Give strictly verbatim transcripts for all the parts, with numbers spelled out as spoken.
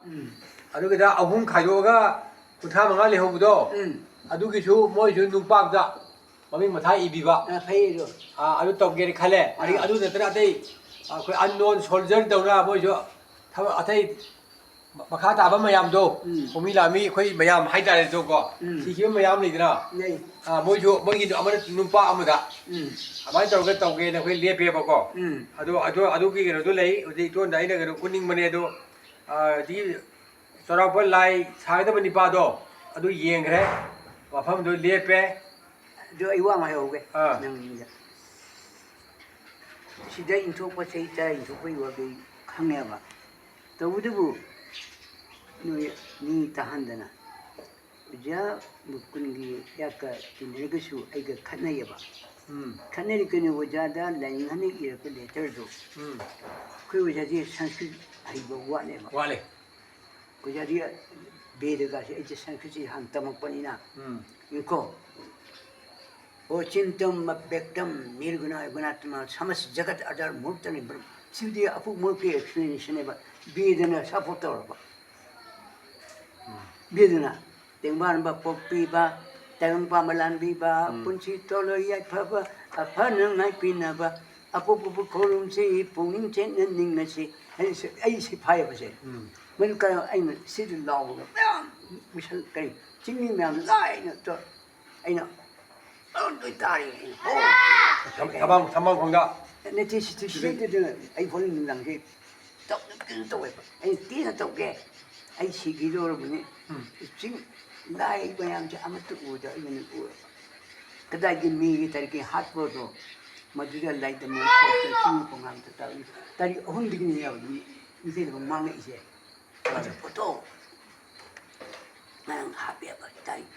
ꯎꯝ꯫ ꯑꯗꯨꯒꯤꯗ ꯑꯍꯨꯝ ꯈꯥꯏꯗꯣꯛꯑꯒ ꯀꯨꯟꯊ꯭ꯔꯥ ꯃꯉꯥ ꯂꯩꯍꯧꯕꯗꯣ, ꯎꯝ꯫ ꯑꯗꯨꯒꯤꯁꯨ ꯃꯣꯏꯁꯨ ꯅꯨꯡꯄꯥꯛꯇ ꯃꯃꯤꯡ ꯃꯊꯥ ꯏꯕꯤꯕ꯫ ꯑ, ꯐꯩ ꯑꯗꯣ꯫ ꯑꯥ, ꯑꯗꯨ ꯇꯧꯒꯦꯅ ꯈꯜꯂꯦ꯫ ꯑꯗꯒꯤ ꯑꯥ꯫ ꯑꯗꯨ ꯅꯠꯇꯅ ꯑꯇꯩ ꯑꯩꯈꯣꯏ unknown soldier ꯇꯧꯅ ꯃꯣꯏꯁꯨ ꯊꯕꯛ ꯑꯇꯩ ꯃꯈꯥ ꯇꯥꯕ ꯃꯌꯥꯝꯗꯣ, ꯎꯝ꯫ ꯍꯣꯃꯤ ꯂꯥꯃꯤ ꯑꯩꯈꯣꯏ ꯃꯌꯥꯝ ꯍꯥꯏꯇꯥꯔꯦꯗꯣꯀꯣ, ꯎꯝ꯫ ꯁꯤꯈꯤꯕ ꯃꯌꯥꯝ ꯂꯩꯗꯅ, ꯂꯩ꯫ ꯑꯥ, ꯃꯣꯏꯁꯨ ꯃꯣꯏꯒꯤꯗꯣ ꯑꯃꯅ ꯅꯨꯄꯥ ꯑꯃꯗ ꯎꯝ꯫ ꯑꯗꯨꯃꯥꯏꯅ ꯇꯧꯔꯒ ꯇꯧꯒꯦꯅ ꯑꯩꯈꯣꯏ ꯂꯦꯞꯄꯦꯕꯀꯣ꯫ ꯎꯝ꯫ ꯑꯗꯣ, ꯑꯗꯣ, ꯑꯗꯨꯒꯤ ꯀꯩꯅꯣꯗꯣ ꯂꯩ꯫ ꯍꯧꯖꯤꯛ ꯏꯇꯣꯟꯗ ꯑꯩꯅ ꯀꯩꯅꯣ ꯎꯠꯅꯤꯡꯕꯅꯦ ꯑꯗꯣ, ꯑꯥ, ꯍꯧꯖꯤꯛ ꯆꯥꯎꯔꯥꯛꯄ ꯂꯥꯏ ꯁꯥꯒꯗꯕ ꯅꯤꯄꯥꯗꯣ ꯑꯗꯨ ꯌꯦꯡꯈ꯭ꯔꯦ, ꯃꯐꯝꯗꯨ ꯂꯦꯞꯄꯦ꯫ ꯑꯗꯨ ꯑꯩ ꯋꯥ ꯑꯃ ꯍꯥꯏꯍꯧꯒꯦ꯫ ꯑꯥ꯫ ꯅꯪ ꯁꯤꯗ ꯏꯟꯊꯣꯛꯄ ꯆꯍꯤ ꯇꯔꯥ ꯏꯟꯊꯣꯛꯄꯒꯤ ꯋꯥꯔꯤ ꯈꯪꯉꯦꯕ꯫ ꯇꯧꯕꯇꯕꯨ ꯅꯣꯏ ꯃꯤ ꯇꯥꯍꯟꯗꯅ ꯑꯣꯖꯥ ꯃꯨꯀꯨꯟꯒꯤ ꯍꯤꯗꯥꯛꯀ ꯇꯤꯟꯅꯔꯒꯁꯨ ꯑꯩꯒ ꯈꯠꯅꯩꯌꯦꯕ꯫ ꯎꯝ꯫ ꯈꯠꯅꯔꯤ ꯀꯩꯅꯣ, ꯑꯣꯖꯥꯗ ꯂꯥꯏꯅꯤꯡ ꯍꯟꯅ ꯏꯔꯛꯄ letterꯗꯣ꯫ ꯎꯝ꯫ ꯑꯩꯈꯣꯏ ꯑꯣꯖꯥꯁꯦ ꯁꯪꯁꯀ꯭ꯔꯤꯠ ꯍꯩꯕ ꯋꯥꯠꯂꯦꯕ꯫ ꯋꯥꯠꯂꯦ꯫ ꯑꯣꯖꯥꯗꯤ ꯕꯦꯗꯒꯁꯦ ꯑꯩꯁꯦ ꯁꯪꯁꯀ꯭ꯔꯤꯠꯁꯤ ꯍꯥꯟꯅ ꯇꯝꯃꯛꯄꯅꯤꯅ꯫ ꯎꯝ꯫ ꯌꯦꯡꯀꯣ꯫ ꯑꯣꯆꯤꯟꯇꯝ ꯑꯕ꯭ꯌꯛꯇꯝ ꯅꯤꯔꯒꯨꯅ ꯒꯨꯅꯥꯇꯃ ꯁꯃꯁ ꯖꯒꯠ ꯑꯗꯔ ꯃꯨꯔꯇꯅꯤ ꯕ꯭ꯔꯍ꯭ꯃ꯫ ꯁꯤꯗꯤ ꯑꯄꯨ ꯃꯨꯔꯀꯤ explanationꯅꯦꯕ꯫ ꯕꯦꯗꯅ support ꯇꯧꯔꯕ꯫ ꯕꯦꯗꯅ ꯇꯦꯡꯕꯥꯟꯕ ꯄꯣꯛꯄꯤꯕ, ꯇꯥꯏꯕꯪ ꯄꯥꯟꯕ ꯂꯥꯟꯕꯤꯕ, ꯎꯝ꯫ ꯄꯨꯟꯁꯤ ꯇꯣꯂꯣꯏ ꯌꯥꯏꯐꯕ, ꯑꯐꯅ ꯉꯥꯏꯄꯤꯅꯕ, ꯑꯄꯣꯛꯄꯕꯨ ꯈꯨꯔꯨꯝꯁꯤ, ꯄꯨꯛꯅꯤꯡ ꯆꯦꯠꯅ ꯅꯤꯡꯅꯁꯤ꯫ ꯑꯩ ꯁꯤ, ꯑꯩ ꯁꯤ ꯐꯥꯏꯕꯁꯦ꯫ ꯎꯝ꯫ ꯃꯗꯨ ꯀꯔ-, ꯑꯩꯅ ꯁꯤꯗ ꯂꯥꯎꯕꯗ ꯃꯌꯥꯝ ꯃꯤꯁꯜ ꯀꯔꯤ ꯆꯤꯡꯃꯤ ꯃꯌꯥꯝ ꯂꯥꯏꯅ ꯇ-, ꯑꯩꯅ ꯂꯣꯏ ꯇꯥꯔꯦ꯫ ꯑꯩꯅ, "ꯍꯣ!" ꯊꯝ-, ꯊꯝꯕꯥꯜ, ꯊꯝꯕꯥꯜ ꯈꯣꯡꯗ꯫ ꯅꯠꯇꯦ, ꯁꯤ, ꯁꯤ, ꯁꯤ, ꯁꯤ, ꯁꯤ, ꯑꯩ ꯍꯣꯔꯦꯟ ꯅꯨꯡꯗꯥꯡꯁꯦ ꯇꯧ-, ꯀꯩꯅꯣ ꯇꯧꯋꯦꯕ꯫ ꯑꯩꯅ ꯇꯦꯟꯅ ꯇꯧꯒꯦ꯫ ꯑꯩ ꯁꯤꯈꯤꯗꯧꯔꯕꯅꯤ꯫ ꯎꯝ꯫ ꯆꯤꯡ ꯂꯥꯏ ꯃꯌꯥꯝꯁꯦ ꯑꯃꯠꯇ ꯎꯕꯗ ꯑꯩꯉꯣꯟꯗ ꯎꯔꯕ꯫ ꯀꯗꯥꯏꯒꯤ ꯃꯤꯒꯤ ꯇꯥꯔꯤꯛꯀꯤ ꯍꯥꯠꯄꯗꯣ, ꯃꯗꯨꯗ ꯂꯥꯏꯗꯝ ꯊꯣꯛꯇ ꯆꯤꯡ ꯈꯣꯡꯅꯥꯡꯗ ꯇꯥꯔꯛꯏ꯫ ꯇꯥꯔꯤꯛ ꯑꯍꯨꯝꯗꯒꯤꯅꯦꯕ ꯃꯤ, ꯃꯤꯇꯩꯅ ꯃꯥꯡꯉꯛꯏꯁꯦ꯫ ꯑꯗꯨ ꯄꯣꯠꯇꯣ ꯉꯔꯥꯡ ꯍꯥꯞꯄꯦꯕ ꯇꯥꯔꯤꯛ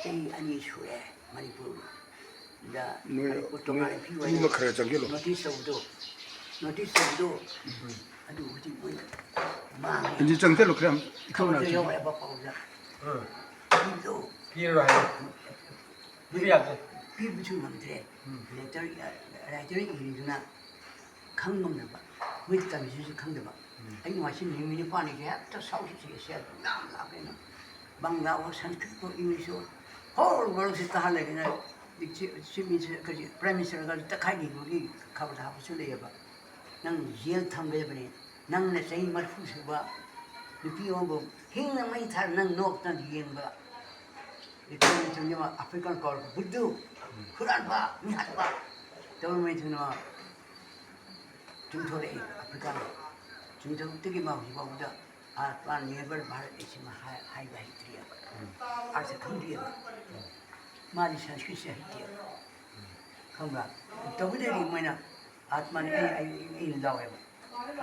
ꯆꯍꯤ ꯑꯅꯤ ꯁꯨꯔꯦ ꯃꯅꯤꯄꯨꯔꯗ ꯅꯣꯏ, ꯃꯅꯤꯄꯨꯔ ꯇꯣꯉꯥꯟꯅ ꯅꯣꯏ ꯐꯤ ꯑꯣꯏꯅ ꯃꯤ ꯑꯃ ꯈꯔ ꯆꯪꯁꯤꯜꯂꯣ꯫ Notice ꯇꯧꯕꯗꯣ, notice ꯇꯧꯕꯗꯣ, ꯎꯝ꯫ ꯑꯗꯨ ꯍꯧꯖꯤꯛ ꯃꯣꯏꯅ ꯃꯥꯡꯉꯦ꯫ ꯍꯧꯖꯤꯛ ꯆꯪꯁꯤꯜꯂꯣ ꯈꯔ ꯌꯥꯝ ꯏꯊꯧ ꯈꯕꯔꯗ ꯂꯥꯛꯁꯤꯜꯂꯣ꯫ ꯌꯥꯎꯔꯛꯑꯦꯕ ꯄꯥꯎꯗ꯫ ꯎꯝ꯫ ꯐꯤꯗꯣ ꯄꯤꯔꯣ ꯍꯥꯏꯌꯣ꯫ ꯄꯤꯕ ꯌꯥꯗꯦ꯫ ꯄꯤꯕꯁꯨ ꯉꯝꯗ꯭ꯔꯦ꯫ ꯎꯝ꯫ Letter, writer ꯏꯔꯤꯗꯨꯅ ꯈꯪ ꯉꯝꯗꯕ, ꯃꯣꯏꯗꯤ ꯀꯃꯤꯁꯟꯁꯨ ꯈꯪꯗꯕ꯫ ꯑꯩ ꯅꯨꯡꯉꯥꯏꯁꯤ ꯅꯨꯃꯤꯠ ꯅꯤꯄꯥꯜꯅꯤꯁꯦ ꯍꯦꯛꯇ ꯁꯥꯎꯠ ꯏꯁ ꯑꯦꯁꯤꯌꯥ ꯌꯥꯝ ꯂꯥꯞꯄꯦꯅ, ꯕꯪꯒ꯭ꯂꯥ ꯑꯣ ꯁꯪꯁꯀ꯭ꯔꯤꯠ ꯑꯣ ꯏꯪꯂꯤꯁ ꯑꯣ ꯍꯣꯜ ꯋꯥꯔꯜꯁꯦ ꯇꯥꯍꯜꯂꯒꯦꯅ꯫ ꯆꯤꯐ ꯃꯤꯅꯤꯁꯇꯔ ꯀꯔꯤ ꯄ꯭ꯔꯥꯏꯝ ꯃꯤꯅꯤꯁꯇꯔꯒ ꯇꯛꯈꯥꯏꯈꯤꯕꯒꯤ ꯈꯕꯔ ꯍꯥꯞꯄꯁꯨ ꯂꯩꯌꯦꯕ꯫ ꯅꯪ ꯖꯦꯜ ꯊꯝꯒꯗꯕꯅꯤ, ꯅꯪꯅ ꯆꯍꯤ ꯃꯔꯤꯐꯨ ꯁꯨꯕ ꯅꯨꯄꯤ ꯑꯃꯕꯨ ꯍꯤꯡꯅ ꯃꯩ ꯊꯥꯔ ꯅꯪ ꯅꯣꯛꯇꯅ ꯌꯦꯡꯕ꯫ ꯂꯤꯇꯔꯦꯆꯔ ꯃꯇꯝꯗ ꯑꯐ꯭ꯔꯤꯀꯥꯟ ꯀꯧꯔꯛꯄ ꯕꯨꯗꯨ, ꯍꯨꯔꯥꯟꯕ, ꯃꯤꯍꯥꯠꯄ ꯇꯧꯔꯝꯕ ꯃꯇꯝꯗ ꯆꯨꯝꯊꯣꯔꯛꯏ ꯑꯐ꯭ꯔꯤꯀꯥꯟ꯫ ꯆꯨꯝꯊꯣꯔꯛꯇꯒꯤ ꯃꯥ ꯍꯧꯖꯤꯛ ꯐꯥꯎꯕꯗ ꯑꯥ ꯃꯥ ꯅꯦꯕꯔ ꯚꯥꯔꯠ ꯑꯁꯤꯃ ꯍꯥꯏ-, ꯍꯥꯏꯕ ꯍꯩꯇ꯭ꯔꯤꯑꯕ꯫ ꯑꯥꯔꯊ ꯈꯪꯗ꯭ꯔꯤꯑꯕ꯫ ꯃꯥꯗꯤ ꯁꯪꯁꯀ꯭ꯔꯤꯠꯁꯦ ꯍꯩꯇꯦꯕ꯫ ꯈꯪꯕ꯭ꯔꯥ? ꯇꯧꯕꯗꯒꯤ ꯃꯣꯏꯅ ꯑꯥꯠꯃꯥꯅꯤ ꯑꯩ, ꯑꯩ, ꯑꯩꯅ ꯂꯥꯎꯋꯦꯕ꯫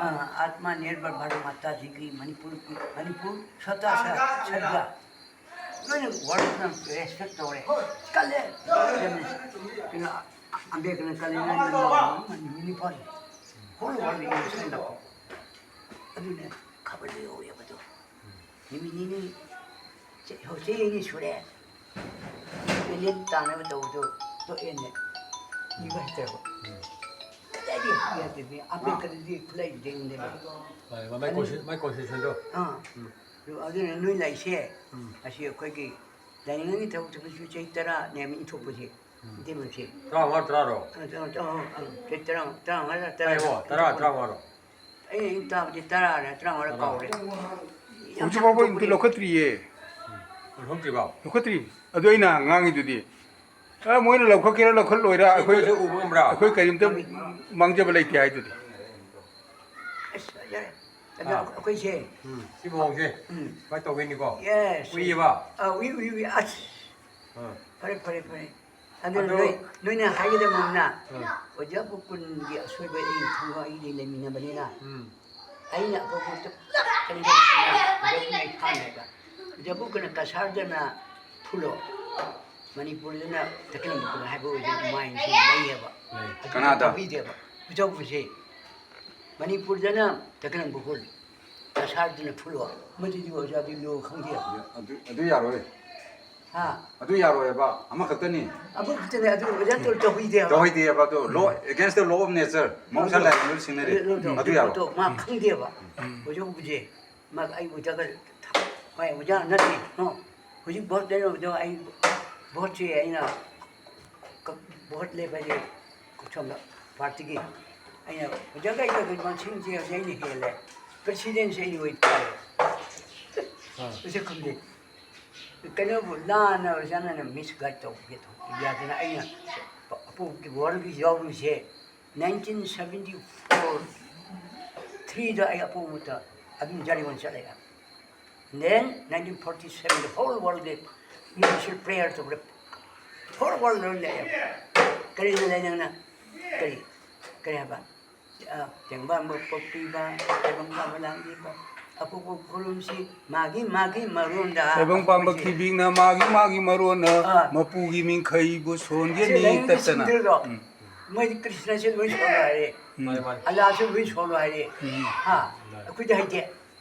ꯑꯥ, ꯑꯥꯠꯃꯥ ꯅꯤꯔꯚꯔ ꯚꯥꯔꯠ ꯃꯥꯇꯥ ꯖꯤꯒꯤ ꯃꯅꯤꯄꯨꯔ, ꯃꯅꯤꯄꯨꯔ ꯁꯣꯇꯥ ꯁꯥ ꯁꯔꯒ꯫ ꯂꯣꯏꯅ ꯋꯥꯔꯜꯅ ꯔꯦꯁꯄꯦꯛ ꯇꯧꯔꯦ꯫ ꯀꯜꯂꯦ꯫ ꯀꯩꯅꯣ, ꯑꯝꯕꯦꯗꯀꯔꯅ ꯀꯜꯂꯦ, ꯅꯪ, ꯅꯪ ꯂꯥꯎꯔꯦ꯫ ꯃꯅꯤꯄꯨꯔ ꯍꯣꯜ ꯋꯥꯔꯜ ꯏꯟꯗꯁꯇ꯭ꯔꯤ ꯂꯥꯎ꯫ ꯑꯗꯨꯅ ꯈꯕꯔꯗ ꯌꯧꯔꯦꯕꯗꯣ꯫ ꯅꯨꯃꯤꯠ ꯅꯤꯅꯤ, ꯆꯦ-, ꯍꯧꯖꯤꯛ ꯆꯍꯤ ꯑꯅꯤ ꯁꯨꯔꯦ꯫ ꯃꯤꯂꯤꯌꯟ ꯇꯥꯅꯕ ꯇꯧꯕꯗꯣ ꯇꯣꯛꯑꯦꯅꯦ꯫ ꯏꯕ ꯍꯩꯇ꯭ꯔꯕ꯫ ꯎꯝ꯫ ꯀꯗꯥꯏꯗꯒꯤ ꯍꯩꯕ ꯍꯩꯇ꯭ꯔꯤꯕꯅꯣ? ꯑꯝꯕꯦꯗꯀꯔꯗꯤ ꯈꯨꯠꯂꯥꯏ ꯂꯦꯡꯗꯦꯕ꯫ ꯍꯣꯏ, ꯃꯥꯏ ꯑꯗꯨ ꯀꯣꯟꯁꯤ-, ꯃꯥꯏ ꯀꯣꯟꯁꯇꯤꯇ꯭ꯌꯨꯁꯟꯗꯣ꯫ ꯑꯥ꯫ ꯎꯝ꯫ ꯑꯗꯨ, ꯑꯗꯨꯅ ꯅꯣꯏ ꯂꯥꯏꯔꯤꯛꯁꯦ, ꯎꯝ꯫ ꯑꯁꯤ ꯑꯩꯈꯣꯏꯒꯤ ꯂꯥꯏꯅꯤꯡꯒꯤ ꯊꯕꯛ ꯊꯕꯛꯁꯨ ꯆꯍꯤ ꯇꯔꯥꯅꯦꯕ ꯏꯟꯊꯣꯛꯄꯁꯦ꯫ ꯎꯝ꯫ ꯏꯇꯩꯃꯁꯦ꯫ ꯇꯔꯥꯃꯉꯥ ꯇꯔꯥꯔꯣ? ꯑ, ꯇꯔꯥ-, ꯇꯔꯥ-, ꯑ, ꯆꯍꯤ ꯇꯔꯥ-, ꯇꯔꯥꯃꯉꯥ ꯇꯔꯥ-, ꯍꯥꯏꯕꯣ, ꯇꯔꯥ, ꯇꯔꯥꯃꯉꯥꯔꯣ? ꯑꯩꯅ ꯇꯥꯕꯗꯤ ꯇꯔꯥꯔ ꯇꯔꯥꯃꯉꯥꯔ ꯇꯔꯥ꯫ ꯀꯥꯎꯔꯦ꯫ ꯌꯥꯝ ꯍꯧꯖꯤꯛ ꯐꯥꯎꯕ ꯁꯥꯡꯗꯣꯛꯄꯗꯤ ꯑꯝꯇ ꯂꯧꯈꯠꯇ꯭ꯔꯤꯌꯦ꯫ ꯂꯧꯊꯣꯛꯇ꯭ꯔꯤꯕꯣ? ꯂꯧꯈꯠꯇ꯭ꯔꯤ꯫ ꯑꯗꯨ ꯑꯩꯅ ꯉꯥꯡꯉꯤꯗꯨꯗꯤ꯫ ꯑ, ꯃꯣꯏꯅ ꯂꯧꯈꯠꯀꯦꯔꯥ ꯂꯧꯈꯠꯂꯣꯏꯔꯥ, ꯑꯩꯈꯣꯏ, ꯑꯩꯈꯣꯏꯁꯨ ꯎꯕ ꯉꯝꯕ꯭ꯔꯥ? ꯑꯩꯈꯣꯏ ꯀꯔꯤꯝꯇ ꯃꯥꯡꯖꯕ ꯂꯩꯇꯦ ꯍꯥꯏꯗꯨꯗꯤ꯫ ꯑꯁ, ꯌꯥꯔꯦ꯫ ꯑꯗꯣ ꯑꯥ꯫ ꯑꯩꯈꯣꯏꯁꯦ ꯎꯝ, ꯁꯤ ꯃꯑꯣꯡꯁꯦ ꯎꯝ꯫ ꯁꯨꯃꯥꯏꯅ ꯇꯧꯒꯅꯤꯀꯣ? Yes꯫ ꯎꯏꯌꯦꯕ? ꯑꯥ, ꯎꯏ, ꯎꯏ, ꯎꯏ꯫ ꯑꯁ꯫ ꯑꯥ꯫ ꯐꯔꯦ, ꯐꯔꯦ, ꯐꯔꯦ꯫ ꯑꯗꯨ ꯑꯗꯣ ꯅꯣꯏ, ꯅꯣꯏꯅ ꯍꯥꯏꯒꯗꯕ ꯑꯃꯅ, ꯑꯥ꯫ ꯑꯣꯖꯥ ꯄꯨꯄꯨꯟꯒꯤ ꯑꯁꯣꯏꯕ ꯑꯩ ꯊꯣꯡꯕ ꯑꯩꯗꯤ ꯂꯩꯃꯤꯟꯅꯕꯅꯤꯅ, ꯎꯝ꯫ ꯑꯩꯅ ꯑꯐꯕ ꯄꯣꯠꯇꯣ ꯄꯨꯂꯞ ꯀꯩꯅꯣ ꯇꯧꯕꯁꯤꯅ ꯑꯣꯖꯥ ꯄꯨꯄꯨꯟ ꯑꯩ ꯐꯥꯅꯦꯕ꯫ ꯑꯣꯖꯥ ꯄꯨꯄꯨꯟꯅ ꯀꯁꯥꯔꯗꯅ ꯐꯨꯂꯣ, ꯃꯅꯤꯄꯨꯔꯗꯅ ꯇꯈꯦꯜ ꯃꯈꯨꯜ ꯍꯥꯏꯕ ꯑꯣꯏꯗꯣꯏꯅꯤ, ꯃꯥꯏꯟꯁꯤ ꯂꯩꯌꯦꯕ꯫ ꯂꯩ꯫ ꯑꯗꯨ ꯀꯅꯥꯗ? ꯇꯧꯕꯤꯗꯦꯕ꯫ ꯑꯣꯖꯥ ꯄꯨꯄꯨꯟꯁꯦ ꯃꯅꯤꯄꯨꯔꯗꯅ ꯇꯈꯦꯜ ꯃꯈꯨꯜ, ꯀꯁꯥꯔꯗꯅ ꯐꯨꯂꯣ꯫ ꯃꯗꯨꯗꯤ ꯑꯣꯖꯥꯗꯤ ꯂꯣ ꯈꯪꯗꯦ꯫ ꯑꯗꯨ, ꯑꯗꯨ ꯌꯥꯔꯣꯏ꯫ ꯍꯥ? ꯑꯗꯨ ꯌꯥꯔꯣꯏꯕ, ꯑꯃꯈꯛꯇꯅꯤ꯫ ꯑꯃꯈꯛꯇꯅꯦ, ꯑꯗꯨ ꯑꯣꯖꯥ ꯇꯧ-, ꯇꯧꯍꯩꯗꯦꯕ꯫ ꯇꯧꯍꯩꯗꯦꯕ, ꯑꯗꯨ law, against the law of nature, ꯃꯍꯧꯁꯥ ꯑꯗꯨ, ꯂꯥꯏꯔꯦꯝꯕꯤꯅ ꯁꯤꯡꯅꯔꯤ꯫ ꯑꯗꯨ, ꯑꯗꯨ, ꯑꯗꯨ ꯌꯥꯔꯣꯏ꯫ ꯑꯗꯨ ꯃꯥ ꯈꯪꯗꯦꯕ꯫ ꯎꯝ꯫ ꯑꯣꯖꯥ ꯎꯕꯁꯦ, ꯃꯥ ꯑꯩ ꯑꯣꯖꯥꯒ ꯊ-, ꯍꯣꯏ, ꯑꯣꯖꯥ ꯅꯠꯇꯦ, ꯅꯣ꯫ ꯍꯧꯖꯤꯛ vote ꯂꯦꯞꯅꯕꯗꯣ ꯑꯩ vote ꯁꯦ ꯑꯩꯅ ꯀ-, vote ꯂꯦꯞꯄꯁꯦ ꯁꯣꯝꯗ party ꯒꯤ꯫ ꯑꯩꯅ ꯑꯣꯖꯥꯒ ꯑꯩꯒ ꯀꯩꯅꯣ ꯁꯤꯡꯁꯦ ꯍꯧꯖꯤꯛ ꯑꯩꯅ ꯍꯦꯜꯂꯦ꯫ President ꯁꯦ ꯑꯩꯅ ꯑꯣꯏ ꯇꯥꯔꯦ꯫ ꯑꯥ꯫ ꯑꯣꯖꯥ ꯈꯪꯗꯦ꯫ ꯀꯩꯅꯣꯕꯨ ꯂꯥꯟꯅ ꯑꯣꯖꯥꯅ misguide ꯇꯧꯕꯒꯤ ꯌꯥꯗꯅ ꯑꯩꯅ ꯑꯄꯣꯛꯀꯤ world ꯒꯤ ꯌꯥꯎꯔꯨꯁꯦ꯫ Nineteen seventy four, three ꯗ ꯑꯩ ꯑꯄꯣꯛꯄꯗ ꯑꯗꯨꯝ ꯖꯥꯔꯤꯋꯥꯟ ꯆꯠꯂꯦ꯫ Then nineteen forty seven ꯗ whole world ꯗ universal prayer ꯇꯧꯔꯦ꯫ Whole world ꯂꯣꯏ ꯂꯩꯌꯦ꯫ ꯀꯔꯤꯅ ꯂꯩ ꯅꯪꯅ? ꯀꯔꯤ? ꯀꯔꯤ ꯍꯥꯏꯕ? ꯑ, ꯇꯦꯡꯕꯥꯡꯕ ꯄꯣꯛꯄꯤꯕ, ꯇꯥꯏꯕꯪ ꯄꯥꯟꯕ ꯂꯥꯡꯕꯤꯕ, ꯑꯄꯣꯛꯄ ꯈꯨꯔꯨꯝꯁꯤ, ꯃꯥꯒꯤ ꯃꯥꯒꯤ ꯃꯔꯣꯟꯗ ꯇꯥꯏꯕꯪ ꯄꯥꯟꯕ ꯑꯩꯈꯣꯏꯁꯦ ꯈꯤꯕꯤꯛꯅ ꯃꯥꯒꯤ ꯃꯥꯒꯤ ꯃꯔꯣꯟꯅ ꯑꯥ꯫ ꯃꯄꯨꯒꯤ ꯃꯤꯡꯈꯩꯕꯨ ꯁꯤ ꯁꯣꯟꯒꯅꯤ ꯂꯥꯏꯅꯤꯡꯒꯤ ꯇꯠꯇꯅ꯫ ꯁꯤꯡꯗꯨꯗꯣ ꯎꯝ꯫ ꯃꯣꯏꯗꯤ ꯀ꯭ꯔꯤꯁꯅꯁꯦ ꯂꯣꯏ ꯁꯣꯜꯂꯣ ꯍꯥꯏꯔꯦ꯫ ꯎꯝ꯫ ꯃꯥꯅꯦ, ꯃꯥꯅꯦ꯫ ꯑꯜꯂꯥꯁꯨ ꯂꯣꯏ ꯁꯣꯜꯂꯣ ꯍꯥꯏꯔꯦ꯫ ꯎꯝ꯫ ꯍꯥ? ꯑꯩꯈꯣꯏꯗꯤ ꯍꯩꯇꯦ꯫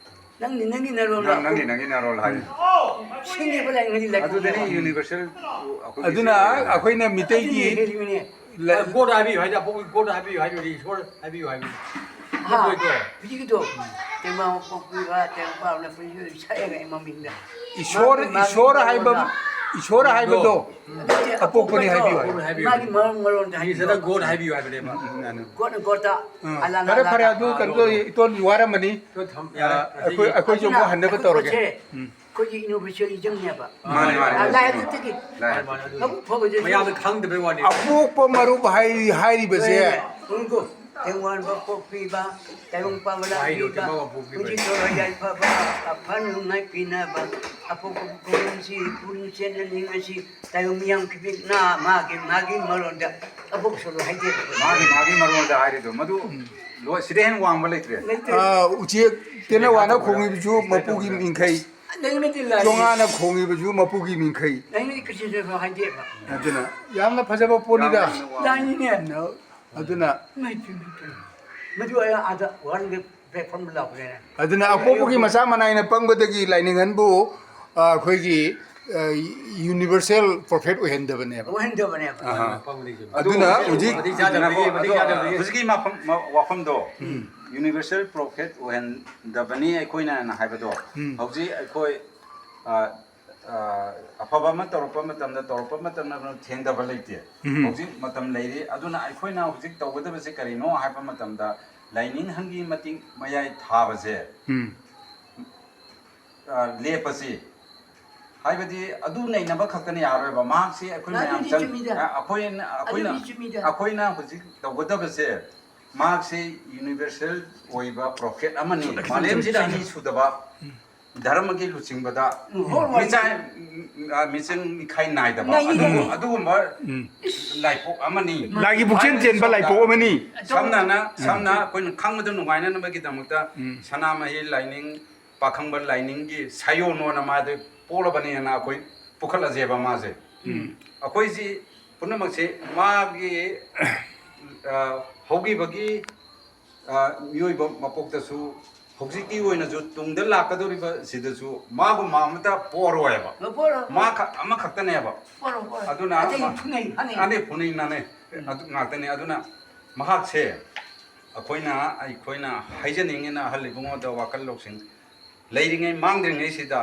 ꯅꯪꯒꯤ, ꯅꯪꯒꯤ ꯅꯔꯣꯜꯗ ꯅꯪ, ꯅꯪꯒꯤ, ꯅꯪꯒꯤ ꯅꯔꯣꯜ ꯍꯥꯏꯌꯨ꯫ ꯁꯤꯡꯉꯤꯕ ꯂꯥꯏꯔꯤꯛ ꯂꯥꯏꯔꯤꯛ ꯑꯗꯨꯗꯅꯤ ꯂꯥꯏꯔꯤꯛ universal ꯑꯩꯈꯣꯏꯒꯤ ꯑꯗꯨꯅ ꯁꯤꯡꯉꯤꯕ꯫ ꯑꯩꯈꯣꯏꯅ ꯃꯤꯇꯩꯒꯤ ꯑꯗꯨꯅꯤ ꯍꯦꯜꯂꯤꯕꯅꯦ꯫ ꯂ- God ꯍꯥꯏꯕꯤꯌꯨ ꯍꯥꯏꯗꯤ ꯑꯄꯣꯛꯄ God ꯍꯥꯏꯕꯤꯌꯨ ꯍꯥꯏꯗꯨꯗꯤ ꯏꯁꯣꯔ ꯍꯥꯏꯕꯤꯌꯨ ꯍꯥꯏꯕꯅꯤ꯫ ꯍꯥ, ꯑꯗꯨ ꯑꯣꯏꯗꯣ꯫ ꯍꯧꯖꯤꯛꯀꯤꯗꯣ ꯇꯦꯡꯕꯥꯡ ꯄꯣꯛꯄꯤꯕ, ꯇꯦꯡꯕꯥꯡ ꯄꯥꯎꯅ ꯄꯨꯟꯁꯤ ꯁꯛꯑꯦꯕ ꯑꯩ ꯃꯃꯤꯡꯗ꯫ ꯏꯁꯣꯔ, ꯃꯥꯒꯤ, ꯃꯥꯒꯤ ꯏꯁꯣꯔ ꯍꯥꯏꯕ, ꯃꯔꯣꯟꯗ꯫ ꯏꯁꯣꯔ ꯍꯥꯏꯕꯗꯣ ꯅꯠꯇꯦ, ꯑꯄꯣꯛꯄꯅꯤ ꯑꯄꯣꯛꯄꯗꯣ ꯍꯥꯏꯕꯤꯌꯨ ꯍꯥꯏꯌꯨ꯫ ꯃꯥꯒꯤ ꯃꯔꯣꯟ, ꯃꯔꯣꯟꯗ ꯍꯥꯏꯕꯤꯌꯨ꯫ ꯏꯪꯂꯤꯁꯇ God ꯍꯥꯏꯕꯤꯌꯨ ꯍꯥꯏꯕꯅꯦꯕ꯫ ꯎꯝ, ꯎꯝ, ꯎꯝ꯫ God, God ꯇ ꯑꯥ, ꯑꯂꯥ, ꯐꯔꯦ, ꯂꯥ, ꯐꯔꯦ, ꯂꯥ꯫ ꯑꯗꯨ ꯀꯩꯅꯣ ꯇꯧ, ꯏꯇꯣꯟ ꯋꯥꯔꯝꯃꯅꯤ꯫ ꯇꯣ ꯊꯝ-, ꯌꯥꯔꯦ, ꯑꯥ, ꯉꯁꯤꯒꯤ ꯑꯩꯈꯣꯏ, ꯑꯩꯈꯣꯏꯁꯨ ꯑꯗꯨꯅ ꯑꯃꯨꯛ ꯍꯟꯅꯕ ꯑꯩꯈꯣꯏ ꯇꯧꯔꯒꯦ꯫ ꯄꯣꯠꯁꯦ ꯎꯝ꯫ ꯑꯩꯈꯣꯏꯒꯤ universalism ꯅꯦꯕ꯫ ꯃꯥꯅꯦ, ꯃꯥꯅꯦ, ꯑ, ꯃꯥꯅꯦ꯫ ꯂꯥꯏ ꯍꯥꯛꯇꯛꯇꯒꯤ ꯂꯥꯏ ꯍꯥꯛꯇꯛ꯫ ꯃꯕꯨꯛ ꯐꯕꯁꯦ ꯃꯌꯥꯝꯅ ꯈꯪꯗꯕꯩ ꯋꯥꯅꯤ꯫ ꯑꯄꯣꯛꯄ ꯃꯔꯨꯞ ꯍꯥꯏ-, ꯍꯥꯏꯔꯤꯕꯁꯦ꯫ ꯍꯣꯏꯅꯦ꯫ ꯎꯝ, ꯀꯣ꯫ ꯇꯦꯡꯋꯥꯟꯕ ꯄꯣꯛꯄꯤꯕ, ꯇꯥꯏꯕꯪ ꯄꯥꯡꯕ ꯋꯥꯍꯩꯗꯣ ꯂꯥꯛꯄꯤꯕ, ꯇꯦꯡꯋꯥꯟꯕ ꯄꯣꯛꯄꯤꯕ꯫ ꯄꯨꯟꯁꯤ ꯊꯣꯔꯣꯏ ꯌꯥꯏꯐꯕ, ꯑꯐ ꯅꯨꯡꯉꯥꯏ ꯄꯤꯅꯕ, ꯑꯄꯣꯛꯄ ꯄꯨꯝꯅꯃꯛꯁꯤ ꯄꯨꯛꯅꯤꯡ ꯆꯦꯠꯅ ꯅꯤꯡꯉꯁꯤ, ꯇꯥꯏꯕꯪ ꯃꯤꯌꯥꯝ ꯈꯨꯗꯤꯡꯃꯛꯅ ꯃꯥꯒꯤ, ꯃꯥꯒꯤ ꯃꯔꯣꯟꯗ ꯑꯕꯣꯛ ꯁꯣꯂꯨ ꯍꯥꯏꯖꯔꯤ꯫ ꯃꯥꯒꯤ, ꯃꯥꯒꯤ ꯃꯔꯣꯟꯗ ꯍꯥꯏꯔꯤꯗꯣ, ꯃꯗꯨ ꯎꯝ꯫ ꯂꯣꯏ, ꯁꯤꯗꯩ ꯍꯦꯟꯅ ꯋꯥꯡꯕ ꯂꯩꯇ꯭ꯔꯦ꯫ ꯂꯩꯇ꯭ꯔꯦ꯫ ꯑꯥ, ꯎꯆꯦꯛ ꯇꯦꯅꯋꯥꯅ ꯈꯣꯡꯉꯤꯕꯁꯨ ꯃꯄꯨꯒꯤ ꯃꯤꯡꯈꯩ, ꯂꯩꯃꯗꯤ ꯂꯥꯏꯅꯤ꯫ ꯆꯣꯉꯥꯅ ꯈꯣꯡꯉꯤꯕꯁꯨ ꯃꯄꯨꯒꯤ ꯃꯤꯡꯈꯩ꯫ ꯂꯩꯃꯗꯤ ꯀ꯭ꯔꯤꯁꯅ ꯍꯥꯏꯖꯦꯕ꯫ ꯑꯗꯨꯅ ꯌꯥꯝꯅ ꯐꯖꯕ ꯄꯣꯠꯅꯤꯗ꯫ ꯌꯥꯝꯅ ꯋꯥꯡꯕ꯫ ꯂꯥꯏꯅꯤꯅꯦ꯫ ꯅ-, ꯑꯗꯨꯅ ꯃꯩ ꯄꯤ, ꯃꯩ ꯄꯤ꯫ ꯃꯗꯨ ꯑꯩ ꯑꯥꯗ ꯋꯥꯔꯜꯒꯤ platform ꯂꯥꯎꯈ꯭ꯔꯦꯅꯦ꯫ ꯑꯗꯨꯅ ꯑꯄꯣꯛꯄꯒꯤ ꯃꯆꯥ ꯃꯅꯥꯏꯅ ꯄꯪꯕꯗꯒꯤ ꯂꯥꯏꯅꯤꯡꯍꯟꯕꯨ, ꯑ, ꯑꯩꯈꯣꯏꯒꯤ ꯌꯨꯅꯤꯚꯔꯁꯦꯜ ꯄ꯭ꯔꯣꯐꯦꯠ ꯑꯣꯏꯍꯟꯗꯕꯅꯦꯕ꯫ ꯑꯣꯏꯍꯟꯗꯕꯅꯦꯕ꯫ ꯑꯍꯥ꯫ ꯑꯗꯨꯅ ꯍꯧꯖꯤꯛ ꯃꯇꯤꯛ ꯆꯥꯗꯕꯒꯤ, ꯃꯇꯤꯛ ꯆꯥꯗꯕꯒꯤ꯫ ꯍꯧꯖꯤꯛꯀꯤ ꯃꯐꯝ, ꯃ-, ꯋꯥꯐꯝꯗꯣ, ꯎꯝ꯫ ꯌꯨꯅꯤꯚꯔꯁꯦꯜ ꯄ꯭ꯔꯣꯐꯦꯠ ꯑꯣꯏꯍꯟꯗꯕꯅꯤ ꯑꯩꯈꯣꯏꯅ ꯍꯥꯏꯕꯗꯣ, ꯎꯝ꯫ ꯍꯧꯖꯤꯛ ꯑꯩꯈꯣꯏ, ꯑ, ꯑ, ꯑꯐꯕ ꯑꯃ ꯇꯧꯔꯛꯄ ꯃꯇꯝꯗ, ꯇꯧꯔꯛꯄ ꯃꯇꯝꯗ ꯊꯦꯡꯗꯕ ꯂꯩꯇꯦ꯫ ꯎꯝ꯫ ꯍꯧꯖꯤꯛ ꯃꯇꯝ ꯂꯩꯔꯤ꯫ ꯑꯗꯨꯅ ꯑꯩꯈꯣꯏꯅ ꯍꯧꯖꯤꯛ ꯇꯧꯒꯗꯕꯁꯦ ꯀꯔꯤꯅꯣ ꯍꯥꯏꯕ ꯃꯇꯝꯗ, ꯂꯥꯏꯅꯤꯡ ꯍꯪꯒꯤ ꯃꯇꯤꯛ ꯃꯌꯥꯏ ꯊꯥꯕꯁꯦ, ꯎꯝ꯫ ꯑ, ꯂꯦꯞꯄꯁꯤ꯫ ꯍꯥꯏꯕꯗꯤ ꯑꯗꯨ ꯅꯩꯅꯕ ꯈꯛꯇꯅ ꯌꯥꯔꯣꯏꯕ꯫ ꯃꯍꯥꯛꯁꯤ ꯑꯩꯈꯣꯏ ꯃꯌꯥꯝ ꯑꯗꯨꯗꯤ ꯆꯪ-, ꯆꯨꯝꯃꯤꯗ꯫ ꯑ, ꯑꯩꯈꯣꯏꯅ, ꯑꯩꯈꯣꯏꯅ, ꯑꯗꯨꯗꯤ ꯆꯨꯝꯃꯤꯗ꯫ ꯑꯩꯈꯣꯏꯅ ꯍꯧꯖꯤꯛ ꯇꯧꯒꯗꯕꯁꯦ, ꯃꯍꯥꯛꯁꯤ ꯌꯨꯅꯤꯚꯔꯁꯦꯜ ꯑꯣꯏꯕ ꯄ꯭ꯔꯣꯐꯦꯠ ꯑꯃꯅꯤ꯫ ꯃꯥꯂꯦꯝꯁꯤꯗ ꯑꯅꯤ ꯁꯨꯗꯕ ꯙꯔꯃꯒꯤ ꯂꯨꯆꯤꯡꯕꯗ ꯎꯝ, ꯍꯣꯏ, ꯍꯣꯏ꯫ ꯃꯤꯆꯥꯏ, ꯎꯝ, ꯑ, ꯃꯤꯆꯪ ꯃꯤꯈꯥꯏ ꯅꯥꯏꯗꯕ ꯅꯥꯏꯗꯦ, ꯑꯗꯨꯒꯨꯝ-, ꯅꯥꯏꯗꯦ꯫ ꯑꯗꯨꯒꯨꯝꯕ ꯏꯁ꯫ ꯂꯥꯏꯄꯣꯛ ꯑꯃꯅꯤ꯫ ꯂꯥꯏꯒꯤ ꯄꯨꯛꯆꯦꯟ ꯍꯥꯏꯕꯗꯤ ꯆꯦꯟꯕ ꯁꯣꯝꯗ ꯂꯥꯏꯄꯣꯛ ꯑꯃꯅꯤ꯫ ꯁꯝꯅ, ꯎꯝ꯫ ꯁꯝꯅ ꯑꯩꯈꯣꯏꯅ ꯈꯪꯕꯗ ꯅꯨꯡꯉꯥꯏꯅꯅꯕꯒꯤꯗꯃꯛꯇ ꯎꯝ꯫ ꯁꯅꯥꯃꯍꯤ ꯂꯥꯏꯅꯤꯡ ꯄꯥꯈꯪꯕ ꯂꯥꯏꯅꯤꯡꯒꯤ ꯁꯥꯏꯑꯣꯟ ꯑꯣꯏꯅ ꯃꯥꯗꯤ ꯄꯣꯛꯂꯕꯅꯦꯅ ꯑꯩꯈꯣꯏ ꯄꯨꯈꯠꯂꯁꯦꯕ ꯃꯥꯁꯦ꯫ ꯎꯝ꯫ ꯑꯩꯈꯣꯏꯁꯤ ꯄꯨꯝꯅꯃꯛꯁꯦ ꯃꯥꯒꯤ, ꯑ, ꯍꯧꯈꯤꯕꯒꯤ, ꯑ, ꯃꯤꯑꯣꯏꯕ ꯃꯄꯣꯛꯇꯁꯨ ꯍꯧꯖꯤꯛꯀꯤ ꯑꯣꯏꯅꯁꯨ ꯇꯨꯡꯗ ꯂꯥꯛꯀꯗꯧꯔꯤꯕ ꯁꯤꯗꯁꯨ ꯃꯥꯒꯨꯝꯕ ꯑꯃꯇ ꯄꯣꯔꯣꯏꯕ꯫ ꯄꯣꯔꯣꯏ, ꯃꯥ ꯄꯣꯔꯣꯏ꯫ ꯈꯛ-, ꯑꯃꯈꯛꯇꯅꯦꯕ꯫ ꯄꯣꯔꯣꯏ, ꯄꯣꯔꯣꯏ꯫ ꯑꯗꯨꯅ ꯑꯇꯩ ꯃꯥ-, ꯐꯨꯅꯩ, ꯐꯨꯅꯩ꯫ ꯑꯅꯦ ꯐꯨꯅꯩ ꯅꯥꯅꯦ꯫ ꯎꯝ꯫ ꯑꯗꯨ ꯉꯥꯛꯇꯅꯦ꯫ ꯑꯗꯨꯅ ꯃꯍꯥꯛꯁꯦ ꯑꯩꯈꯣꯏꯅ, ꯑꯩꯈꯣꯏꯅ ꯍꯥꯏꯖꯅꯤꯡꯉꯤꯅ ꯑꯍꯜ ꯏꯕꯨꯡꯉꯣꯗ ꯋꯥꯈꯜ ꯂꯧꯁꯤꯡ ꯂꯩꯔꯤꯉꯩ ꯃꯥꯡꯗ꯭ꯔꯤꯉꯩꯁꯤꯗ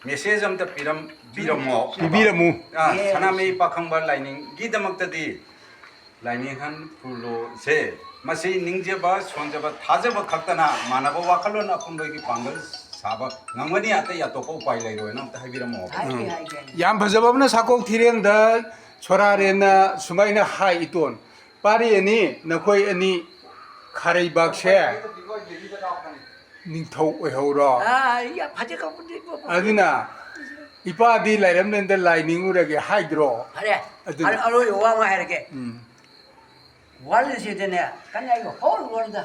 ꯃꯦꯁꯦꯖ ꯑꯝꯇ ꯄꯤꯔꯝ-, ꯄꯤꯔꯝꯃꯣ꯫ ꯄꯤꯕꯤꯔꯝꯃꯨ꯫ ꯑꯥ, ꯌꯦꯁ꯫ ꯁꯅꯥꯃꯍꯤ ꯄꯥꯈꯪꯕ ꯂꯥꯏꯅꯤꯡꯒꯤꯗꯃꯛꯇꯗꯤ ꯂꯥꯏꯅꯤꯡꯍꯟ ꯈꯨꯔꯨꯁꯦ ꯃꯁꯤ ꯅꯤꯡꯖꯕ, ꯁꯣꯟꯖꯕ, ꯊꯥꯖꯕ ꯈꯛꯇꯅ ꯃꯥꯟꯅꯕ ꯋꯥꯈꯜꯂꯣꯟ ꯑꯄꯨꯟꯕꯒꯤ ꯄꯥꯡꯒꯜ ꯁꯥꯕ ꯉꯝꯒꯅꯤ, ꯑꯇꯩ ꯑꯇꯣꯞꯄ ꯎꯄꯥꯏ ꯂꯩꯔꯣꯏꯅ ꯑꯝꯇ ꯍꯥꯏꯕꯤꯔꯝꯃꯣ꯫ ꯍꯥꯏꯒꯦ, ꯎꯝ꯫ ꯍꯥꯏꯒꯦ, ꯍꯥꯏꯒꯦ꯫ ꯌꯥꯝ ꯐꯖꯕ ꯑꯃꯅ ꯁꯥꯀꯣꯛ ꯊꯤꯔꯦꯡꯗ ꯁꯣꯔꯥꯔꯦꯟꯅ ꯁꯨꯃꯥꯏꯅ ꯍꯥꯏ, ꯏꯇꯣꯟ꯫ ꯄꯥꯔꯤ ꯑꯅꯤ, ꯅꯈꯣꯏ ꯑꯅꯤ ꯈꯥꯔꯩꯕꯥꯛꯁꯦ ꯅꯤꯡꯊꯧ ꯑꯣꯏꯍꯧꯔꯣ꯫ ꯑꯥ, ꯌꯥꯝ ꯐꯖꯈ꯭ꯔꯕꯅꯦ꯫ ꯑꯗꯨꯅ ꯏꯄꯥꯗꯤ ꯂꯥꯏꯔꯝꯂꯦꯟꯗ ꯂꯥꯏ ꯅꯤꯡꯉꯨꯔꯒꯦ ꯍꯥꯏꯗ꯭ꯔꯣ? ꯐꯔꯦ꯫ ꯑꯗꯨꯅ ꯑꯔꯣꯏꯕ ꯋꯥ ꯑꯃ ꯍꯥꯏꯔꯒꯦ꯫ ꯎꯝ꯫ ꯋꯥꯔꯜꯁꯤꯗꯅꯦ, ꯀꯟꯅ ꯑꯩ ꯍꯣꯜ ꯋꯥꯔꯜꯗ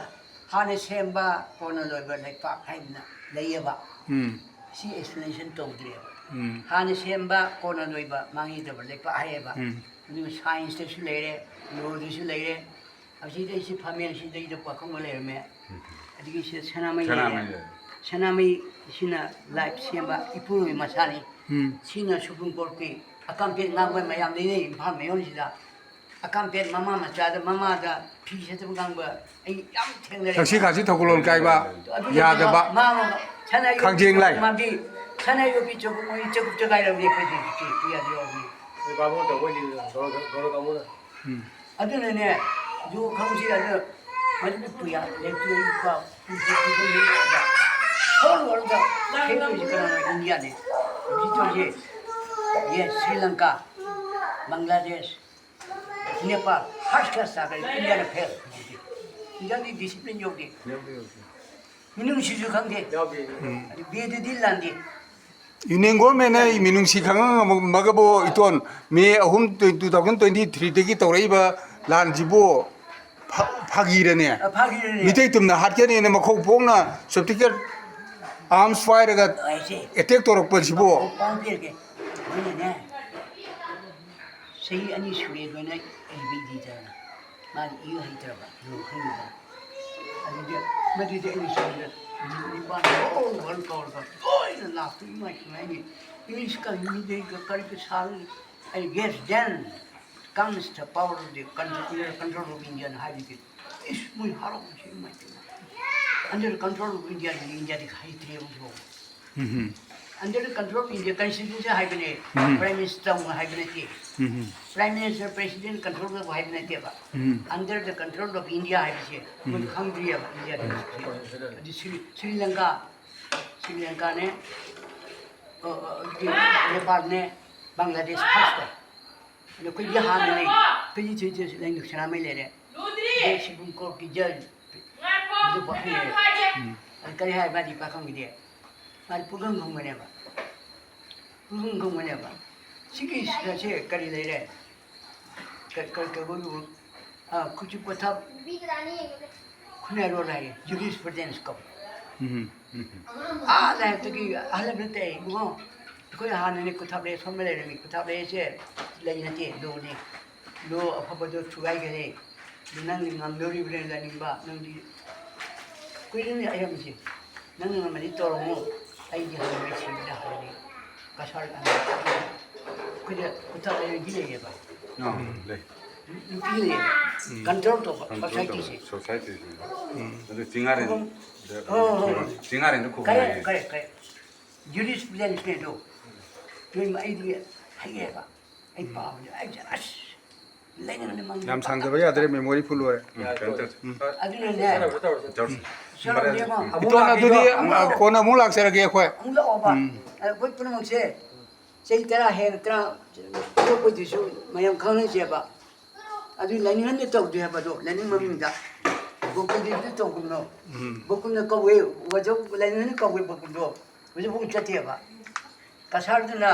ꯍꯥꯟꯅ ꯁꯦꯝꯕ ꯀꯣꯟꯅ ꯂꯣꯏꯕ ꯂꯩꯄꯥꯛ ꯍꯥꯏꯗꯅ ꯂꯩꯌꯦꯕ꯫ ꯎꯝ꯫ ꯁꯤ ꯑꯦꯛꯁꯄ꯭ꯂꯦꯅꯦꯁꯟ ꯇꯧꯗ꯭ꯔꯦꯕ꯫ ꯎꯝ꯫ ꯍꯥꯟꯅ ꯁꯦꯝꯕ ꯀꯣꯟꯅ ꯂꯣꯏꯕ ꯃꯥꯡꯉꯤꯗꯕ ꯂꯩꯄꯥꯛ ꯍꯥꯏꯌꯦꯕ꯫ ꯎꯝ꯫ ꯑꯗꯨꯒ ꯁꯥꯏꯟꯁꯇꯁꯨ ꯂꯩꯔꯦ, ꯂꯣꯗꯁꯨ ꯂꯩꯔꯦ꯫ ꯑꯁꯤꯗꯩꯁꯤ ꯐꯥꯃꯦꯟꯁꯤꯗꯩꯗ ꯄꯥꯈꯪꯕ ꯂꯩꯔꯝꯃꯦ꯫ ꯑꯗꯒꯤ ꯁꯤꯗ ꯁꯅꯥꯃꯍꯤ ꯂꯩꯔꯦ꯫ ꯁꯅꯥꯃꯍꯤ ꯂꯩꯔꯦ꯫ ꯁꯅꯥꯃꯍꯤꯁꯤꯅ ꯂꯥꯏꯐ ꯁꯦꯝꯕ ꯏꯄꯨꯔꯣꯏꯕ ꯃꯁꯥꯅꯤ꯫ ꯎꯝ꯫ ꯁꯤꯅ ꯁꯨꯄ꯭ꯔꯤꯝ ꯀꯣꯔꯠꯀꯤ ꯑꯀꯥꯝꯄꯦꯠ ꯉꯥꯡꯕ ꯃꯌꯥꯝ ꯂꯩꯅꯩ ꯏꯝꯐꯥꯜ ꯃꯌꯣꯟꯁꯤꯗ꯫ ꯑꯀꯥꯝꯄꯦꯠ ꯃꯃꯥ ꯃꯆꯥꯗ, ꯃꯃꯥꯗ ꯐꯤ ꯁꯦꯠꯇꯕ ꯉꯥꯡꯕ ꯑꯩ ꯌꯥꯝ ꯊꯦꯡꯅꯔꯦ꯫ ꯊꯛꯁꯤ ꯈꯥꯁꯤ ꯊꯧꯒꯜꯂꯣꯟ ꯀꯥꯏꯕ ꯑꯗꯨ ꯌꯥꯗꯕ꯫ ꯃꯥ ꯁꯅꯥ ꯌꯣꯛꯄꯤ ꯈꯥꯡꯖꯦꯡ ꯂꯥꯏ꯫ ꯃꯥꯒꯤ ꯁꯅꯥ ꯌꯣꯛꯄꯤ ꯆꯒꯨꯝ ꯑꯣꯏ ꯆꯒꯨꯞ ꯆꯒꯥꯏꯔꯕꯅꯤ ꯑꯩꯈꯣꯏꯗꯤ ꯍꯧꯖꯤꯛꯇꯤ ꯄꯨꯌꯥꯗ ꯌꯥꯎꯔꯕꯅꯤ꯫ ꯑꯩꯈꯣꯏ ꯕꯥꯃꯣꯟ ꯇꯧꯕꯩꯗꯤ ꯒꯧꯔ-, ꯒꯧꯔ ꯕꯥꯃꯣꯟꯅ꯫ ꯎꯝ꯫ ꯑꯗꯨꯅꯅꯦ, ꯌꯣ ꯈꯪꯁꯤ ꯑꯗꯨ ꯃꯗꯨꯗꯤ ꯄꯨꯌꯥ ꯂꯩꯇꯦ, ꯂꯨꯄꯥ ꯍꯨꯝꯐꯨ ꯍꯨꯝꯐꯨ ꯂꯩ꯫ ꯍꯣꯜ ꯋꯥꯔꯜꯗ ꯐꯦꯜ ꯑꯣꯏꯁꯤ ꯀꯅꯥꯅꯣ? ꯏꯟꯗꯤꯌꯥꯅꯤ꯫ ꯍꯧꯖꯤꯛ ꯇꯧꯔꯤꯁꯦ, ꯌꯦ, ꯁ꯭ꯔꯤ ꯂꯪꯀꯥ, ꯕꯪꯒ꯭ꯂꯥꯗꯦꯁ, ꯅꯦꯄꯥꯜ, ꯐꯥꯔꯁ ꯀ꯭ꯂꯥꯁ ꯇꯥꯈ꯭ꯔꯦ, ꯏꯟꯗꯤꯌꯥꯅ ꯐꯦꯜ꯫ ꯏꯟꯗꯤꯌꯥꯗꯤ ꯗꯤꯁꯤꯄ꯭ꯂꯤꯟ ꯌꯧꯗꯦ꯫ ꯌꯧꯗꯦ, ꯌꯧꯗꯦ꯫ ꯃꯤꯅꯨꯡꯁꯤꯁꯨ ꯈꯪꯗꯦ꯫ ꯌꯥꯎꯗꯦ꯫ ꯎꯝ꯫ ꯑꯗꯨ ꯕꯦꯗꯨꯗꯤ ꯂꯥꯟꯗꯦ꯫ ꯌꯨꯅꯤꯌꯟ ꯒꯣꯔꯃꯦꯟꯅ ꯃꯤꯅꯨꯡꯁꯤ ꯈꯪꯉꯝꯃꯒꯕꯨ ꯏꯇꯣꯟ ꯃꯦ ꯑꯍꯨꯝ, ꯇꯨ ꯊꯥꯎꯖꯟ ꯇ꯭ꯋꯦꯟꯇꯤ ꯊ꯭ꯔꯤꯗꯒꯤ ꯇꯧꯔꯛꯏꯕ ꯂꯥꯟꯁꯤꯕꯨ ꯐꯥ-, ꯐꯥꯒꯤꯔꯅꯦ? ꯑ, ꯐꯥꯒꯤꯔꯅꯦ꯫ ꯃꯤꯇꯩ ꯇꯨꯝꯅ ꯍꯥꯠꯀꯅꯤꯅ ꯃꯈꯧ ꯄꯣꯛꯅ ꯁꯣꯐꯤꯁꯇꯤꯀꯦꯠ ꯑꯥꯔꯝꯁ ꯄꯥꯏꯔꯒ ꯍꯥꯏꯁꯦ꯫ ꯑꯦꯇꯦꯛ ꯇꯧꯔꯛꯄꯁꯤꯕꯨ? ꯄꯥꯎ ꯄꯤꯔꯒꯦ꯫ ꯃꯣꯏꯅꯅꯦ, ꯆꯍꯤ ꯑꯅꯤ ꯁꯨꯔꯦ ꯂꯣꯏꯅ ꯏꯕ ꯏꯗꯤꯗꯅ꯫ ꯃꯥꯗꯤ ꯏꯕ ꯍꯩꯇ꯭ꯔꯕ, ꯂꯣꯟ ꯈꯪꯗꯕ꯫ ꯑꯗꯨꯗꯤ, ꯃꯗꯨꯗꯤ ꯑꯩꯅ ꯁꯣꯝꯗ ꯅꯨꯃꯤꯠ ꯅꯤꯄꯥꯟ ꯍꯣꯜ ꯍꯣꯜ ꯀꯧꯔꯒ ꯂꯣꯏꯅ ꯂꯥꯛꯇ ꯏꯃꯥꯏ ꯁꯨꯃꯥꯏꯅ ꯏꯪꯂꯤꯁꯀ ꯍꯤꯟꯗꯤꯒ ꯀꯔꯤꯒ ꯁꯥꯔ, I guess then comes the power of the control, control of India ꯍꯥꯏꯕꯗꯤ, ꯏꯁ, ꯃꯣꯏ ꯍꯔꯥꯎꯕꯁꯤ ꯏꯃꯥꯏ ꯄꯦꯝꯃ꯫ Under control of India, ꯏꯟꯗꯤꯌꯥꯗꯤ ꯍꯩꯇ꯭ꯔꯦꯕ ꯍꯧꯖꯤꯛ ꯐꯥꯎꯕ꯫ ꯎꯝ꯫ Under the control of India constitution ꯍꯥꯏꯕꯅꯦ, ꯎꯝ꯫ Prime Minister ꯍꯥꯏꯕ ꯅꯠꯇꯦ꯫ ꯎꯝ꯫ Prime Minister, President control ꯇꯧꯕ ꯍꯥꯏꯕ ꯅꯠꯇꯦꯕ꯫ ꯎꯝ꯫ Under the control of India ꯍꯥꯏꯕꯁꯦ ꯃꯣꯏ ꯎꯝ꯫ ꯈꯪꯗ꯭ꯔꯤꯑꯕ ꯏꯟꯗꯤꯌꯥꯗ꯫ ꯎꯝ꯫ ꯑꯗꯨ ꯁ꯭ꯔꯤ, ꯁ꯭ꯔꯤ ꯂꯪꯀꯥ, ꯁ꯭ꯔꯤ ꯂꯪꯀꯥꯅꯦ, ꯑ, ꯑ, ꯅꯦꯄꯥꯜꯅꯦ, ꯕꯪꯒ꯭ꯂꯥꯗꯦꯁ first꯫ ꯑꯗꯣ ꯑꯩꯈꯣꯏꯗꯤ ꯍꯥꯟꯅ ꯂꯩ, ꯑꯩꯈꯣꯏꯗꯤ ꯁꯤ, ꯁꯤ, ꯁꯤ ꯂꯩ, ꯁꯅꯥꯃꯍꯤ ꯂꯩꯔꯦ꯫ ꯑꯗꯩ ꯁꯨꯄ꯭ꯔꯤꯝ ꯀꯣꯔꯠꯀꯤ ꯖꯖ, ꯑꯗꯨ ꯄꯥꯈꯪ ꯂꯩꯔꯦ꯫ ꯎꯝ꯫ ꯑꯗꯨ ꯀꯔꯤ ꯍꯥꯏ ꯃꯥꯗꯤ ꯄꯥꯈꯪꯒꯤꯗꯤ? ꯃꯥꯗꯤ ꯄꯨꯡꯈꯪ ꯈꯪꯕꯅꯦꯕ꯫ ꯄꯨꯡꯈꯪ ꯈꯪꯕꯅꯦꯕ꯫ ꯁꯤꯒꯤ ꯁꯤꯗꯁꯦ ꯀꯔꯤ ꯂꯩꯔꯦ? ꯀ-, ꯀ-, ꯀ-, ꯑ, ꯈꯨꯠꯁꯨ ꯄꯣꯊꯥꯞ ꯈꯨꯟꯅꯥꯏꯔꯣꯜ ꯍꯥꯏꯌꯦ, jurisprudence ꯀꯧ꯫ ꯎꯝ, ꯎꯝ꯫ ꯑꯥ ꯂꯥꯏꯔꯤꯛꯇꯒꯤ ꯑꯍꯜ ꯑꯃ ꯅꯠꯇꯦ ꯏꯕꯨꯡꯉꯣ꯫ ꯑꯩꯈꯣꯏ ꯍꯥꯟꯅꯅꯦ ꯈꯨꯊꯥꯞ ꯂꯩ ꯁꯣꯝꯗ ꯂꯩꯔꯝꯃꯤ꯫ ꯈꯨꯊꯥꯞ ꯂꯩꯁꯦ ꯂꯩ ꯅꯠꯇꯦ, ꯂꯣꯅꯤ꯫ ꯂꯣ ꯑꯐꯕꯗꯣ ꯊꯨꯒꯥꯏꯈꯔꯦ꯫ ꯑꯗꯨ ꯅꯪꯗꯤ ꯉꯝꯗꯣꯔꯤꯕ꯭ꯔꯥ ꯂꯥꯏꯅꯤꯡꯕ? ꯅꯪꯗꯤ ꯀꯨꯏꯔꯦꯅꯦ ꯑꯌꯥꯝꯕꯁꯦ꯫ ꯅꯪꯅ ꯉꯝꯃꯗꯤ ꯇꯧꯔꯝꯃꯣ꯫ ꯑꯩꯗꯤ ꯍꯌꯦꯡ ꯁꯤꯕꯗ ꯍꯥꯏꯔꯒꯦ꯫ ꯀꯁꯥꯔ ꯑꯩꯈꯣꯏꯗ ꯈꯨꯠꯇ ꯂꯩꯔꯗꯤ ꯂꯩꯌꯦꯕ꯫ ꯑꯥ, ꯂꯩ꯫ ꯅꯨꯄꯤ ꯂꯩꯌꯦꯕ꯫ ꯀꯟꯇ꯭ꯔꯣꯜ ꯇꯧꯕ ꯀꯟꯇ꯭ꯔꯣꯜ ꯁꯣꯁꯥꯏꯇꯤꯁꯦ꯫ ꯇꯧꯕ ꯁꯣꯁꯥꯏꯇꯤꯁꯤꯡꯗ꯫ ꯑꯗꯨ ꯆꯤꯡꯉꯥꯔꯦꯟ ꯍꯣꯏ, ꯍꯣꯏ, ꯍꯣꯏ꯫ ꯆꯤꯡꯉꯥꯔꯦꯟꯗꯣ ꯈꯨꯕꯝ ꯀꯔꯦ ꯂꯩꯌꯦ꯫ ꯀꯔꯦ ꯀꯔꯦ꯫ ꯖꯨꯔꯤꯁꯄ꯭ꯔꯨꯗꯦꯟꯁꯅꯦ ꯑꯗꯣ꯫ ꯅꯣꯏ ꯑꯩꯗꯤ ꯍꯩꯌꯦꯕ꯫ ꯑꯩ ꯄꯥꯕꯅꯦ꯫ ꯑꯩꯁꯦ ꯑꯁ ꯂꯩꯅꯤꯡꯕꯅꯦ ꯃꯪꯗ꯫ ꯌꯥꯝ ꯁꯥꯡꯗꯕ ꯌꯥꯗ꯭ꯔꯦ, ꯃꯦꯃꯣꯔꯤ ꯐꯨꯜ ꯑꯣꯏꯔꯦ꯫ ꯎꯝ, ꯀꯩꯅꯣ ꯇꯧꯁꯤ꯫ ꯑꯗꯨꯅꯅꯦ꯫ ꯇꯧꯁꯤ꯫ ꯁꯣꯔꯣꯛꯅꯦꯕ꯫ ꯏꯇꯣꯟ, ꯑꯗꯨꯗꯤ ꯑꯃ, ꯀꯣꯟꯅ ꯑꯃꯨꯛ ꯂꯥꯛꯆꯔꯒꯦ ꯑꯩꯈꯣꯏ꯫ ꯑꯃꯨꯛ ꯂꯥꯛꯑꯣꯕ꯫ ꯑꯩꯈꯣꯏ ꯄꯨꯝꯅꯃꯛꯁꯦ ꯆꯍꯤ ꯇꯔꯥ ꯍꯦꯟꯅ ꯇꯔꯥ ꯌꯣꯛꯄꯗꯨꯁꯨ ꯃꯌꯥꯝ ꯈꯪꯅꯁꯦꯕ꯫ ꯑꯗꯨ ꯂꯥꯏꯅꯤꯡꯍꯟꯗ ꯇꯧꯗꯦ ꯍꯥꯏꯕꯗꯣ, ꯂꯥꯏꯅꯤꯡ ꯃꯃꯤꯡꯗ꯫ ꯒꯣꯀꯨꯜꯗꯤꯗꯤ ꯇꯧꯒꯅꯣ꯫ ꯒꯣꯀꯨꯜꯅ ꯀꯧꯋꯦ, ꯋꯥꯖꯧ ꯂꯥꯏꯅꯤꯡꯍꯟꯅ ꯀꯧꯋꯦ ꯒꯣꯀꯨꯜꯗꯣ꯫ ꯍꯧꯖꯤꯛꯐꯥꯎ ꯆꯠꯇꯦꯕ꯫ ꯀꯁꯥꯔꯗꯨꯅ